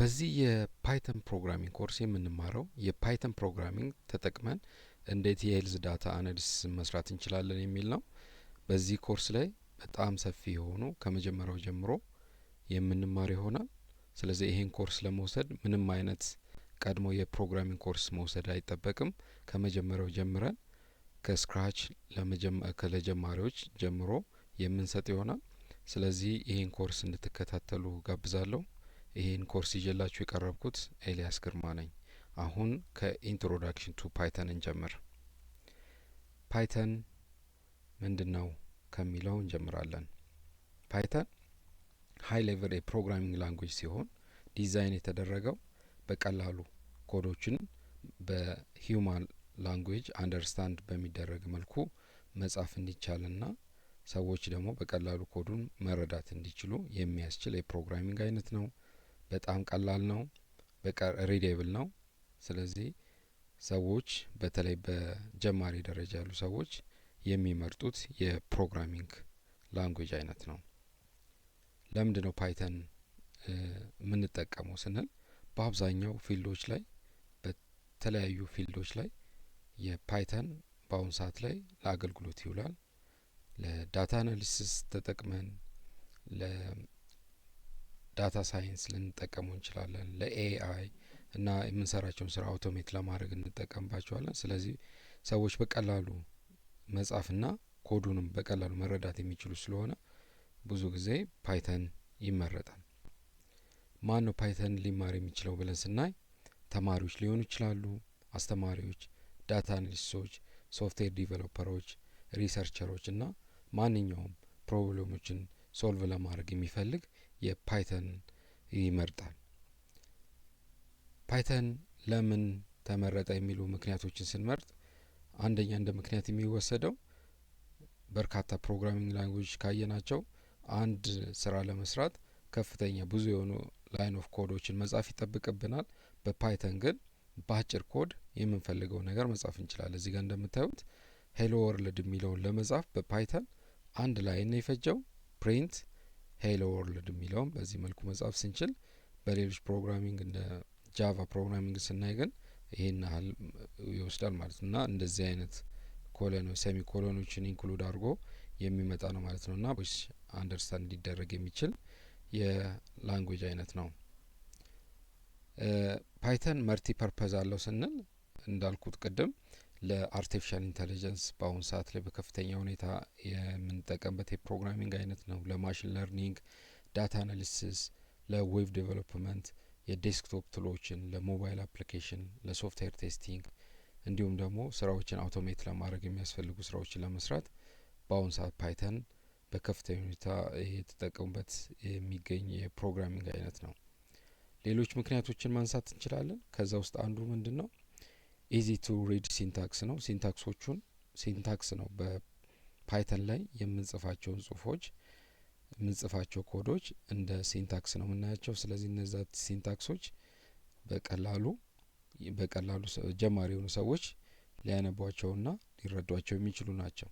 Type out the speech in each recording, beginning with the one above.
በዚህ የ Python programming course የምንማረው የ Python programming ተጠቅመን እንዴት የ health data analysis መስራት እንችላለን የሚል ነው። በዚህ ኮርስ ላይ በጣም ሰፊ የሆኑ ከመጀመሪያው ጀምሮ የምንማር ይሆናል። ስለዚህ ይሄን ኮርስ ለመውሰድ ምንም አይነት ቀድሞ የ programming course መውሰድ አይጠበቅም። ከመጀመሪያው ጀምረን ከ scratch ለጀማሪዎች ጀምሮ የምንሰጥ ይሆናል። ስለዚህ ይሄን ኮርስ እንድትከታተሉ ጋብዛለሁ። ይሄን ኮርስ ይዤላችሁ የቀረብኩት ኤልያስ ግርማ ነኝ። አሁን ከ introduction to Python እንጀምር። Python ምንድን ነው ከሚለው እንጀምራለን። Python high level የ programming language ሲሆን ዲዛይን የተደረገው በቀላሉ ኮዶችን በ human language understand በሚደረግ መልኩ መጻፍ እንዲቻልና ሰዎች ደግሞ በቀላሉ ኮዱን መረዳት እንዲችሉ የሚያስችል የ programming አይነት ነው። በጣም ቀላል ነው። በቃ readable ነው። ስለዚህ ሰዎች፣ በተለይ በጀማሪ ደረጃ ያሉ ሰዎች የሚመርጡት የ programming language አይነት ነው። ለምንድን ነው Python የምንጠቀመው ስንል በአብዛኛው field ኦች ላይ፣ በተለያዩ field ኦች ላይ የ Python በአሁኑ ሰዓት ላይ ለአገልግሎት ይውላል። ለ data analysis ተጠቅመን ለ data science ልንጠቀመው እንችላለን። ለ AI እና የምንሰራቸውን ስራ automate ለማድረግ እንጠቀምባቸዋለን። ስለዚህ ሰዎች በቀላሉ መጻፍና ኮዱንም በቀላሉ መረዳት የሚችሉ ስለሆነ ብዙ ጊዜ Python ይመረጣል። ማን ነው Python ሊማር የሚችለው ብለን ስናይ ተማሪዎች ሊሆኑ ይችላሉ፣ አስተማሪዎች፣ data analyst ኦች፣ software developer ኦች፣ researcher ኦች እና ማንኛውም problem ኦችን solve ለማድረግ የሚፈልግ የ Python ይመርጣል። Python ለምን ተመረጠ የሚሉ ምክንያቶችን ስንመርጥ አንደኛ እንደ ምክንያት የሚወሰደው በርካታ programming language ካየናቸው አንድ ስራ ለመስራት ከፍተኛ ብዙ የሆኑ line of code ኦችን መጻፍ ይጠበቅብናል። በ Python ግን በአጭር ኮድ የምንፈልገው ነገር መጻፍ እንችላለን። እዚህ ጋር እንደምታዩት "hello world" የሚለውን ለመጻፍ በ Python አንድ line ነው የፈጀው። Print "hello world" የሚለውን በዚህ መልኩ መጻፍ ስንችል በሌሎች programming እንደ Java programming ስናይ ግን ይሄን ያህል ይወስዳል ማለት ነው። እና እንደዚህ አይነት colon፣ semicolon ኦችን include አድርጎ የሚመጣ ነው ማለት ነው። እና understand ሊደረግ የሚችል የ language አይነት ነው። Python multi purpose አለው ስንል እንዳልኩት ቅድም ለ artificial intelligence በአሁኑ ሰዓት ላይ በከፍተኛ ሁኔታ የምንጠቀምበት የ programming አይነት ነው። ለ machine learning፣ data analysis፣ ለ web development፣ የ desktop tool ኦችን፣ ለ mobile application፣ ለ software testing እንዲሁም ደግሞ ስራዎችን automate ለማድረግ የሚያስፈልጉ ስራዎችን ለመስራት በአሁኑ ሰዓት Python በከፍተኛ ሁኔታ የተጠቀሙበት የሚገኝ የ programming አይነት ነው። ሌሎች ምክንያቶችን ማንሳት እንችላለን። ከዛ ውስጥ አንዱ ምንድን ነው? Easy to read syntax ነው። Syntax ኦቹን syntax ነው። በ Python ላይ የምንጽፋቸውን ጽሁፎች፣ የምንጽፋቸው ኮዶች እንደ syntax ነው የምናያቸው። ስለዚህ እነዛ syntax ኦች በቀላሉ ጀማሪ የሆኑ ሰዎች ሊያነቧቸውና ሊረዷቸው የሚችሉ ናቸው።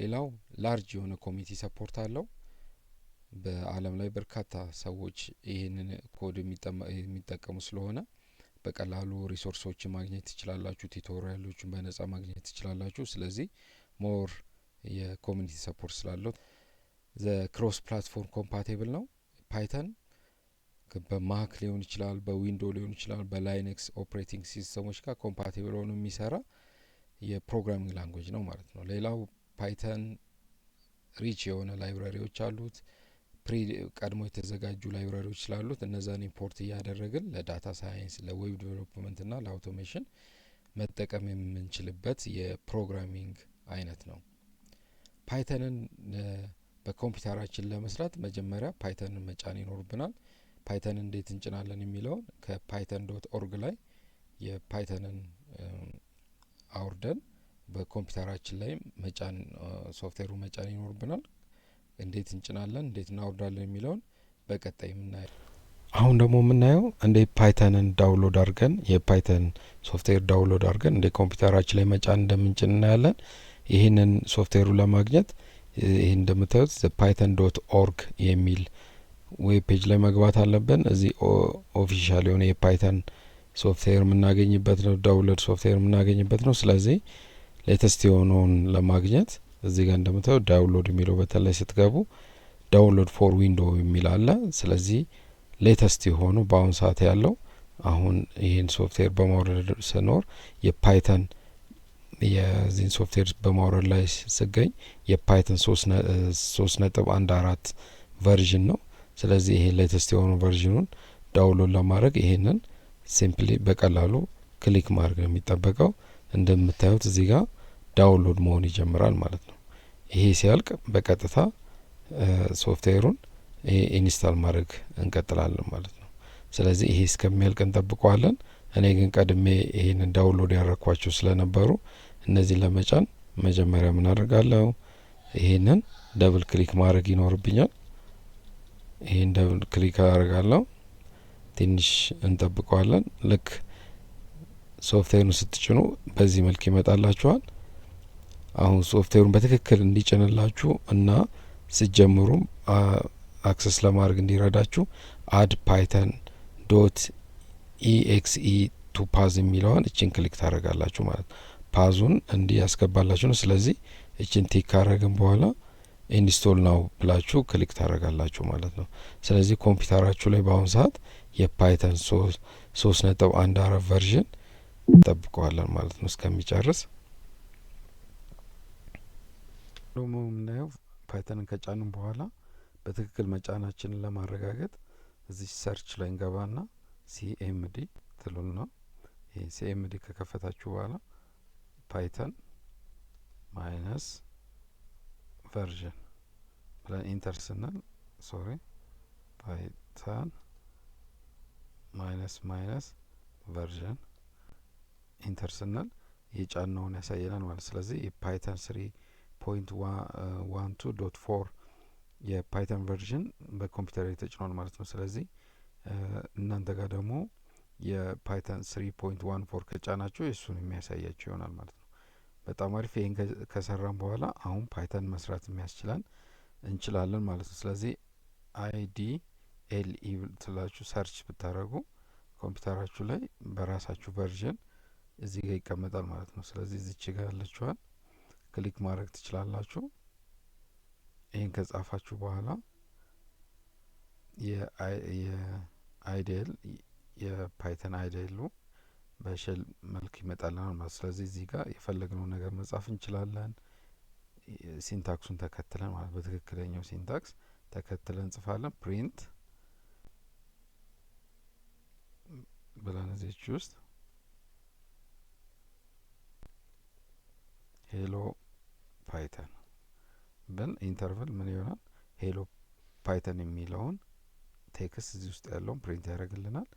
ሌላው large የሆነ community support አለው። በዓለም ላይ በርካታ ሰዎች ይህንን ኮድ የሚጠቀሙ ስለሆነ በቀላሉ resource ኦችን ማግኘት ትችላላችሁ። Tutorial ኦችን በነጻ ማግኘት ትችላላችሁ። ስለዚህ more የ community support ስላለው the cross platform compatible ነው። Python በ Mac ሊሆን ይችላል፣ በ Window ሊሆን ይችላል፣ በ Linux operating system ኦች ጋር compatible ሆኖ የሚሰራ የ programming language ነው ማለት ነው። ሌላው Python rich የሆነ library ዎች አሉት። Pre ቀድሞ የተዘጋጁ library ዎች ስላሉት እነዛን import እያደረግን ለ data science፣ ለ web development ና ለ automation መጠቀም የምንችልበት የ programming አይነት ነው። Python ን በኮምፒውተራችን ለመስራት መጀመሪያ Python ን መጫን ይኖርብናል። Python እንዴት እንጭናለን የሚለውን ከ python.org ላይ የ Python ን አውርደን በኮምፒውተራችን ላይ መጫን፣ ሶፍትዌሩ መጫን ይኖርብናል። እንዴት እንጭናለን፣ እንዴት እናወርዳለን የሚለውን በቀጣይ የምናየው። አሁን ደግሞ የምናየው እንዴት Python ን download አድርገን፣ የ Python software download አድርገን እንዴት ኮምፒውተራችን ላይ መጫን እንደምንችል እናያለን። ይህንን ሶፍትዌሩ ለማግኘት ይህ እንደምታዩት Python.org የሚል web page ላይ መግባት አለብን። እዚህ official የሆነ የ Python software የምናገኝበት ነው፣ download software የምናገኝበት ነው። ስለዚህ latest የሆነውን ለማግኘት እዚህ ጋር እንደምታየው download የሚለው button ላይ ስትገቡ download for Window የሚል አለ። ስለዚህ latest የሆኑ በአሁን ሰዓት ያለው አሁን ይህን ሶፍትዌር በማውረድ ስኖር የ Python የዚህን ሶፍትዌር በማውረድ ላይ ስገኝ የ Python 3.14 version ነው። ስለዚህ ይሄ latest የሆነው version ኑን download ለማድረግ ይሄንን simply በቀላሉ click ማድረግ ነው የሚጠበቀው። እንደምታዩት እዚህ ጋር download መሆን ይጀምራል ማለት ነው። ይሄ ሲያልቅ በቀጥታ ሶፍትዌሩን install ማድረግ እንቀጥላለን ማለት ነው። ስለዚህ ይሄ እስከሚያልቅ እንጠብቀዋለን። እኔ ግን ቀድሜ ይሄንን download ያረኳቸው ስለነበሩ እነዚህን ለመጫን መጀመሪያ ምን አደርጋለሁ? ይሄንን double click ማድረግ ይኖርብኛል። ይሄን double click አደርጋለሁ። ትንሽ እንጠብቀዋለን። ልክ ሶፍትዌሩን ስትጭኑ በዚህ መልክ ይመጣላችኋል። አሁን ሶፍትዌሩን በትክክል እንዲጭንላችሁ እና ስትጀምሩም access ለማድረግ እንዲረዳችሁ add Python .exe to path የሚለዋን እችን click ታደርጋላችሁ ማለት ነው። Path ኡን እንዲህ ያስገባላችሁ ነው። ስለዚህ እችን tick ካረግን በኋላ install now ብላችሁ click ታደርጋላችሁ ማለት ነው። ስለዚህ ኮምፒውተራችሁ ላይ በአሁኑ ሰዓት የ Python 3.14 version እንጠብቀዋለን ማለት ነው እስከሚጨርስ። ደግሞ የምናየው Python ን ከጫንን በኋላ በትክክል መጫናችንን ለማረጋገጥ እዚህ search ላይ እንገባና CMD ትሉና ይሄ CMD ከከፈታችሁ በኋላ Python minus version ብለን enter ስንል፣ sorry፣ Python minus minus version enter ስንል የጫነውን ያሳየናል ማለት። ስለዚህ የ Python 3.12.4 የ Python version በኮምፒውተር ላይ ተጭኗል ማለት ነው። ስለዚህ እናንተ ጋር ደግሞ የ Python 3.14 ከጫናችሁ የእሱን የሚያሳያችሁ ይሆናል ማለት ነው። በጣም አሪፍ። ይሄን ከሰራን በኋላ አሁን Python መስራት የሚያስችለን እንችላለን ማለት ነው። ስለዚህ IDLE ትላችሁ search ብታደርጉ ኮምፒውተራችሁ ላይ በራሳችሁ version እዚህ ጋር ይቀመጣል ማለት ነው። ስለዚህ እዚች ጋር ያለችዋን click ማድረግ ትችላላችሁ። ይህን ከጻፋችሁ በኋላ የ IDLE የ Python IDLE ኡ በ shell መልክ ይመጣልናል ማለት። ስለዚህ እዚህ ጋር የፈለግነውን ነገር መጻፍ እንችላለን። Syntax ኡን ተከትለን ማለት በትክክለኛው syntax ተከትለን እንጽፋለን። Print ብለን እዚች ውስጥ hello Python ብል enter ብል ምን ይሆናል? Hello Python የሚለውን text እዚህ ውስጥ ያለውን print ያደርግልናል።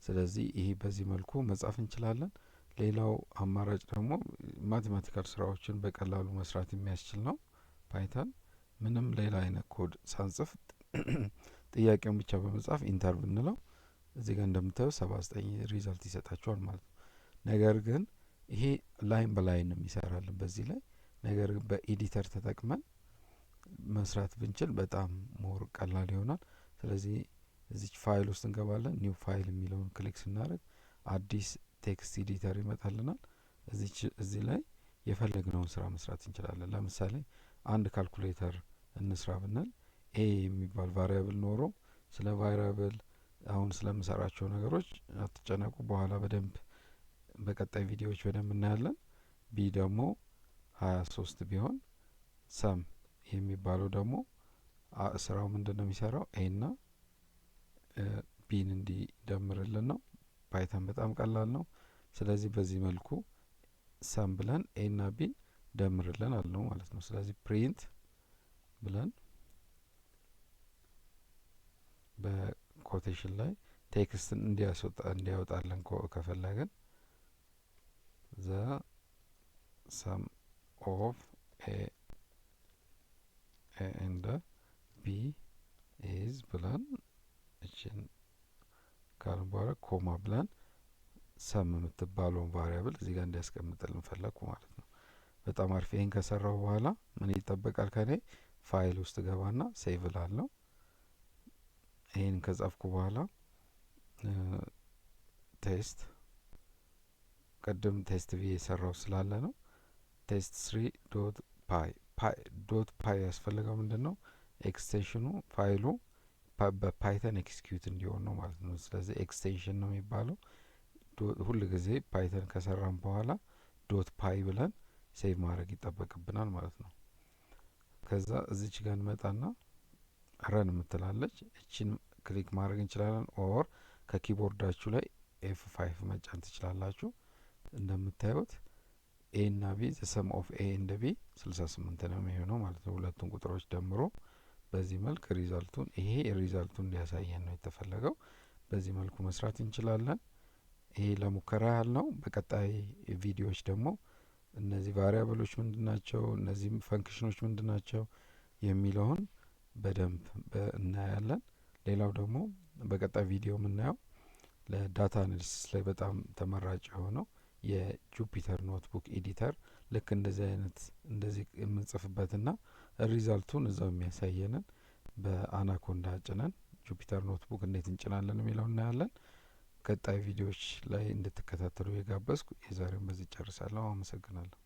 ስለዚህ ይሄ በዚህ መልኩ መጻፍ እንችላለን። ሌላው አማራጭ ደግሞ mathematical ስራዎችን በቀላሉ መስራት የሚያስችል ነው። Python ምንም ሌላ አይነት ኮድ ሳንጽፍ ጥያቄውን ብቻ በመጻፍ enter ብንለው እዚህ ጋር እንደምታዩ 79 result ይሰጣችኋል ማለት ነው። ነገር ግን ይሄ line በ line ነው የሚሰራልን በዚህ ላይ። ነገር ግን በ editor ተጠቅመን መስራት ብንችል በጣም more ቀላል ይሆናል። ስለዚህ እዚች ፋይል ውስጥ እንገባለን። New file የሚለውን click ስናደርግ አዲስ text editor ይመጣልናል። እዚህ ላይ የፈለግነውን ስራ መስራት እንችላለን። ለምሳሌ አንድ ካልኩሌተር እንስራ ብንል a የሚባል variable ኖሮ፣ ስለ variable አሁን ስለምሰራቸው ነገሮች አትጨነቁ፣ በኋላ በደንብ በቀጣይ ቪዲዮዎች በደንብ እናያለን። b ደግሞ 23 ቢሆን sum የሚባለው ደግሞ ስራው ምንድን ነው የሚሰራው? a ና b ን እንዲደምርልን ነው። Python በጣም ቀላል ነው። ስለዚህ በዚህ መልኩ sum ብለን a ና b ን ደምርልን አልነው ማለት ነው። ስለዚህ print ብለን በ quotation ላይ text ን እንዲያወጣልን ከፈለግን the sum of a and b is ብለን እችን ካልን በኋላ comma ብለን sum የምትባለውን variable እዚህ ጋር እንዲያስቀምጥልን ፈለግኩ ማለት ነው። በጣም አሪፍ። ይሄን ከሰራው በኋላ ምን ይጠበቃል ከኔ? ፋይል ውስጥ ገባና save እላለሁ። ይሄን ከጻፍኩ በኋላ test፣ ቅድም test ብዬ የሰራው ስላለ ነው። Test 3 dot py። Dot py ያስፈልገው ምንድን ነው? Extension ኑ ፋይሉ በ Python execute እንዲሆን ነው ማለት ነው። ስለዚህ extension ነው የሚባለው። ሁል ጊዜ Python ከሰራን በኋላ dot py ብለን save ማድረግ ይጠበቅብናል ማለት ነው። ከዛ እዚች ጋር እንመጣና run የምትላለች እችን click ማድረግ እንችላለን። Or ከ keyboard ኣችሁ ላይ F5 መጫን ትችላላችሁ። እንደምታዩት a እና b፣ the sum of a and b 68 ነው የሚሆነው ማለት ነው። ሁለቱን ቁጥሮች ደምሮ በዚህ መልክ result ኡን፣ ይሄ result ኡን እንዲያሳየን ነው የተፈለገው። በዚህ መልኩ መስራት እንችላለን። ይሄ ለሙከራ ያህል ነው። በቀጣይ ቪዲዮዎች ደግሞ እነዚህ variable ኦች ምንድን ናቸው፣ እነዚህ function ኖች ምንድን ናቸው የሚለውን በደንብ እናያለን። ሌላው ደግሞ በቀጣይ ቪዲዮ የምናየው ለ data analysis ላይ በጣም ተመራጭ የሆነው የ Jupyter Notebook editor፣ ልክ እንደዚህ አይነት እንደዚህ የምንጽፍበትና result ኡን እዛው የሚያሳየንን በ Anaconda ጭነን Jupyter Notebook እንዴት እንጭናለን የሚለው እናያለን። ቀጣይ ቪዲዮዎች ላይ እንድትከታተሉ እየጋበዝኩ የዛሬውን በዚህ ጨርሳለሁ። አመሰግናለሁ።